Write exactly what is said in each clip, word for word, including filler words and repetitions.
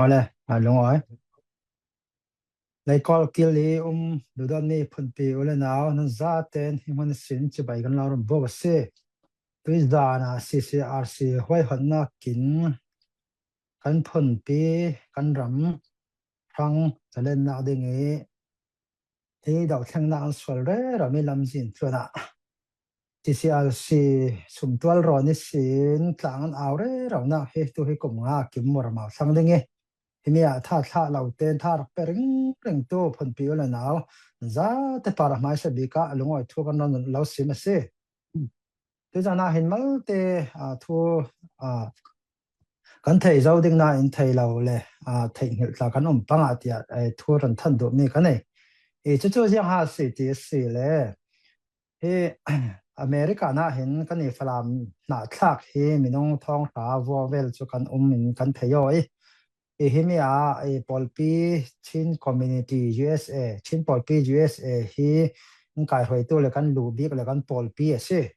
Awle, a lungawi. Leikawl kil i um duhdawtmi phunpi u le nau, nan zaten hi hmun sin chibai kan lo run bawk a si. Tuizana C C R C huaihawtna kin kan phunpi, kan ram hrang zalennak ding i hi dothlennak an sual rero mi lamzin tluanah C C R C sumtual rawn ihsin tlang an au rero nak hi tu hi kum nga kim muar mau thlang ding i, himi ah tha thlah lo ten tha rak pe ringring tu phunpi u le nau zate par a hmaisa bik ah lungawi thu kan rawn lo sim a si. Tuizana hin malte, a, thu, a, kan thei zo ding na in thei lo le, a, thei hngilh tla kan um pangah tiah, eh, thu ran than duh mi ka nei. I cucu ziang ha si ti si le, hi America na hin kan i Falam hnahthlak hi minung thawng hra vua vel cu kan um in kan thei aw i, i himi ah i pawlpi Chin Community U S A, Chin pawlpi U S A hi kan kaihruaitu le kan luh bik le kan pawlpi a si.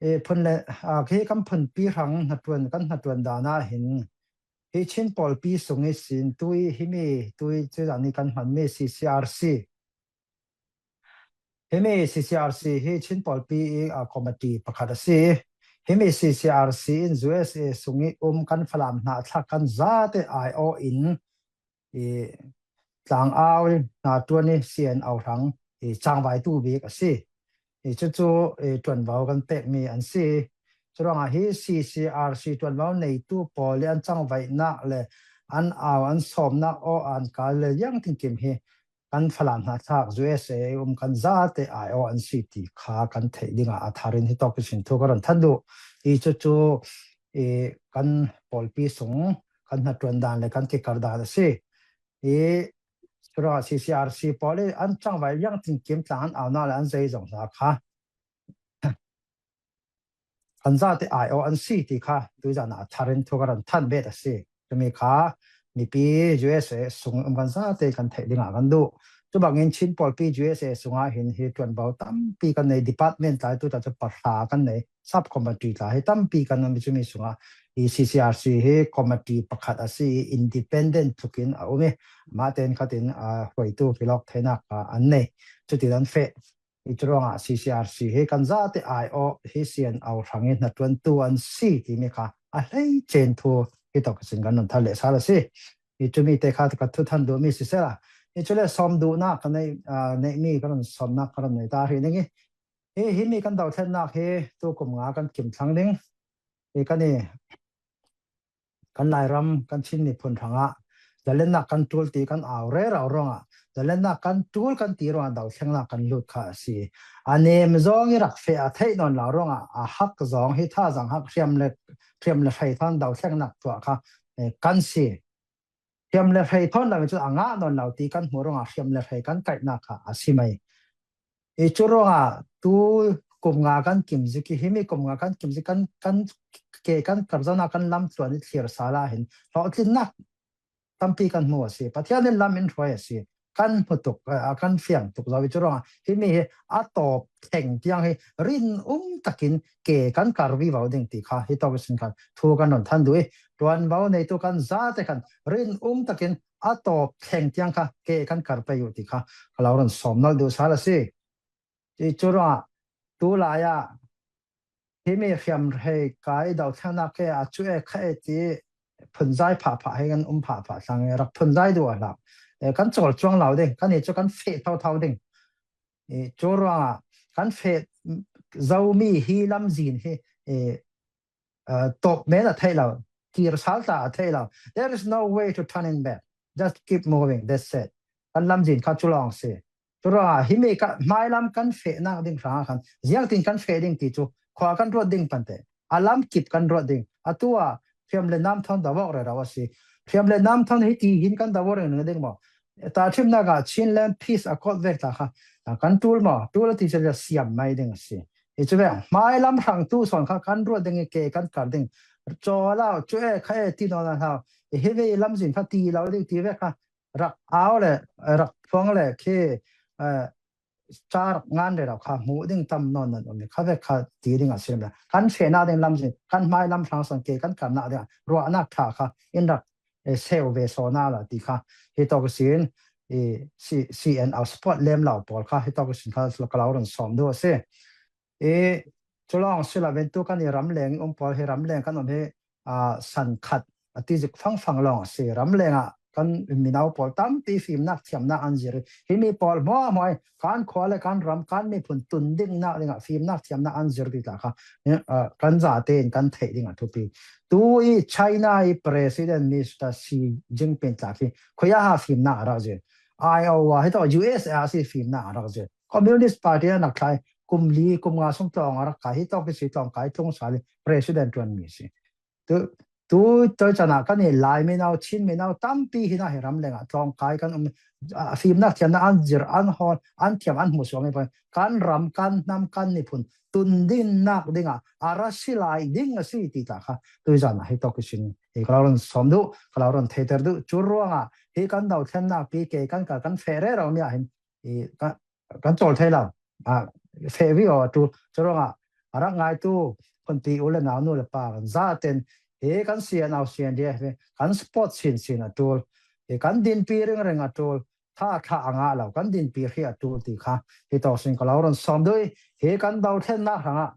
I phun le, a, khi kan phunpi hrang hnaṭuan, kan hnaṭuan dan ah hin hi Chin pawlpi sung ihsin tui himi tui cu zani kan hmanmi C C R C. Himi C C R C hi Chin pawlpi i, a, committee pakhat a si. Himi C C R C in U S A sung i um kan Falam hnahthlak kan zate aiawh in i tlangau i hnaṭuan i C N O hrang i cangvaitu bik a si. I cucu i ṭuanvo kan pekmi an si. Curuangah hi C C R C ṭuanvo neitu pawl i an cangvaihnak le an au an sawmnak aw an kal le ziangtinkim hi kan Falam hnahthlak U S A i um kan zate aiawh an si ti kha kan theih dingah a tharin hi tawk ihsin thu ka ran than duh. I cucu i kan pawlpi sung kan hnaṭuan dan le kan kikar dan a si. I curuangah C C R C pawl i an cangvai ziangtinkim tlang an aunak le an zeizong hna kha kan zate aiawh an si ti kha tuizan ah a tharin thu ka ran than bet a si. Cumi kha mipi U S A sung um kan zate kan theih dingah kan duh. Cubangin Chin pawlpi U S A sungah hin hi ṭuanvo tampi kan nei, department tla tu ta cu pahra kan nei, sub committee tla hi tampi kan um i cumi sungah i C C R C hi committee pakhat a si i independent tlukin a um i, mah ten khatin a hruaitu hrilawk theinak kha an nei. Cutin an feh. I curuangah C C R C hi kan zate aiawh hi C N O hrang i hnaṭuantu an si timi kha a hleice in thu hi tawk sin kan nun thar leh sal a si. I cumi te kha ka thu than duhmi sisela, i cule sawm duhnak ka nei, aa, neihmi ka run sawmnak ka run nei ta rih ding i, hi, himi kan dothlennak hi tu kum nga kan kim thlang ding. Hi kan i, kan Lairam, kan Chin miphun hrangah zalennak kan ṭul ti kan au rero ruangah, zalennak kan ṭul kan ti ruangah dothlengnak kan lut kha a si. A nem zawng i rak feh a theih nawn lo ruangah, a hak zawng hi tha zang hak hriam le, hriam le hrei thawn dothlengnak tuah kha, eh, kan si. Hriam le hrei thawn lo in cun a ngah nawn lo ti kan hmuh ruangah hriam le hrei kan kaihnak kha a si mai. I cu ruangah tu kum nga kan kim zik i, himi kum nga kan kim zik kan, kan ke kan kar zonak kan lam tluan i thlir sal ah hin hlawhtlinnak tampi kan hmu a si. Pathian in lam in hruai a si. Kan hmu tuk, eh, kan fiang tuk zo i cu ruangah himi hi a tawp thleng tiang hi rinum takin ke kan kar vivo ding ti kha hi tawk i sin khan thu kan run than duh i, ṭuanvo neitu kan zate khan rinum takin a tawp thleng tiang kha ke kan kar pei uh ti kha ka lo run sawm nal duh sal a si. I cu ruangah tu lai ah himi hriam hrei kai dothlengnak ke a cu e kha e ti phunzai phah phah hei kan um phah phah thlang i rak phunzai duh a hlak. Eh, kan cawl cuang lo ding, kan i cu kan feh tho tho ding. I cu ruangah kan feh zomi hi lamzin hi, eh, uh, tawp men a theih lo, kir sal ta a theih lo. There is no way to turn in back. Just keep moving. That's it. Kan lamzin kha cu lawng si. Cu ruangah himi ka hmailam kan fehnak ding hrangah khan ziangtin kan feh ding ti cu khua kan ruat ding pante. A lam kip kan ruat ding. Atu ah hriam le nam thawn dovawk rero a si. Hriam le nam thawn hi ti hin kan dovawk reng ding maw? Tahṭhimnak ah Chinland Peace Accord vek ta kha, ah, kan ṭul maw? Ṭul a ti cu siam mai ding a si. I cu vek hmailam hrangtu sawn kha kan ruat ding i ke kan kar ding. Caw lo, cu e kha e ti nawn a hlau. I hi ve i lamzin kha ti lo ding ti vek kha rak au le, rak phuang le khi, eh, ca rak ngan rero kha hmuh ding tam nawn nan um i kha vek kha ti ding a si le kan fehnak ding lamzin kan hmailam hrang sawn ke kan karnak ding ah ruahnak ṭha kha in rak eh, seu ve sawna la ti kha. Hi tawk sin, eh, si, si en au sport lem lau pawl kha, hi tawk sin kha ka lo run sawm duh a si. Eh, chulawng sila ventu kan i ramleng um pawl hi ramleng kan um hi, ah, san khat a ti zik fangfang lawng a si. Ramleng ah kan minau pawl tampi fimnak thiamnak an zir. Hi mi pawl hmuahmuah kan khua le kan ram kan miphun tun dingnak dingah fimnak thiamnak an zir ti ta kha, eh, ah, kan zate in kan theih dingah thupi. Tu i China i President Mister Xi Jinping tla khi khuya ha fimnak a rak zir. Iowa hi tawh U S A si fimnak a rak zir. Communist Party a nak thlai kum li kum nga sung tlawng a rak kai hi tawh kisi tlawng kai tlung sali President tuan mi si. Tu, tu, tu cana kan i lai minau, Chin minau tampi hina hi ramleng ah tlawng kai kan um, a fimnak thiamna an zir, an hawl, an thiam, an hmusuang i pan kan ram, kan hnam, kan miphun tun dinnak dingah a ra si lai ding a si ti ta kha. Tui zana hi tawk i sin hi ka lo run sawm duh, ka lo run theiter duh. Cu ruangah hi kan dothlennak pi ke kan ka kan feh rero mi ah hin i ka kan cawl thei lo. Ah, feh vi aw tu cu ruangah a rak ngaitu phunpi u le nau nu le pa kan zaten hi kan sian au sian dia hi kan sport sin sin a tul hi kan dinpi ring ring a tul tha tha a ngah lo kan dinpi hri a tul ti kha hi tawk sin ka lo run sawm duh i hi kan dothlennak hrangah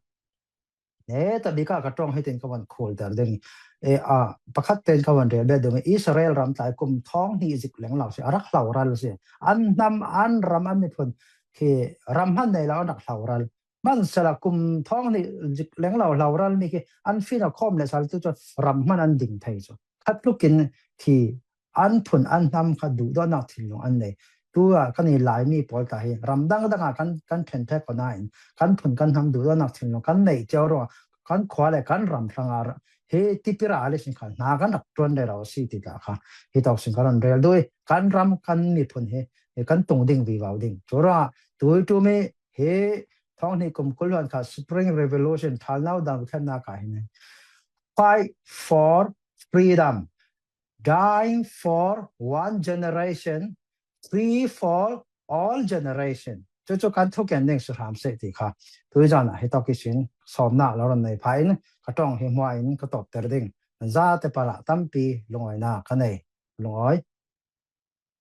ne ta bika ka ṭawng hitin ka van khul ter ding. E, a, pakhat ten ka van rel bet ding. Israel ram tlai kum thawng hnih zik leng lo si, a rak hloral si. An hnam, an ram, an miphun khi ram hman nei lo an rak hloral. Hmansela kum thawng hnih zik leng lo hloral mi khi an fina khawm le sal tu cu ram hman an ding thei cu. Khat lukin khi an phun an hnam kha duhdawtnak thinlung an nei. Tu ah kan i Laimi pawl ta hi ram dang dang ah kan, kan ṭhen ṭhek ko nain kan phun kan hnam duhdawtnak thinlung kan neih cio ruangah kan khua le kan ram hrangah hi tipira le sin kha hna kan rak ṭuan rero si ti ta kha hi tawk sin kan run rel duh i kan ram kan miphun hi, hi kan tung ding vivo ding. Cu ruangah tui ṭum i hi thawng hnih kum kul hluan kha Spring Revolution thalnau dang thlennak ah hin fight for freedom, dying for one generation, free for all generation. Cucu kan thuken ding si hram seh ti kha. Tui zan ah hi tawk i sin sawmnak lo run nei pha in ka ṭawng hi hmua in ka tawpter ding. Zate palah tampi lungawinak ka nei. Lungawi.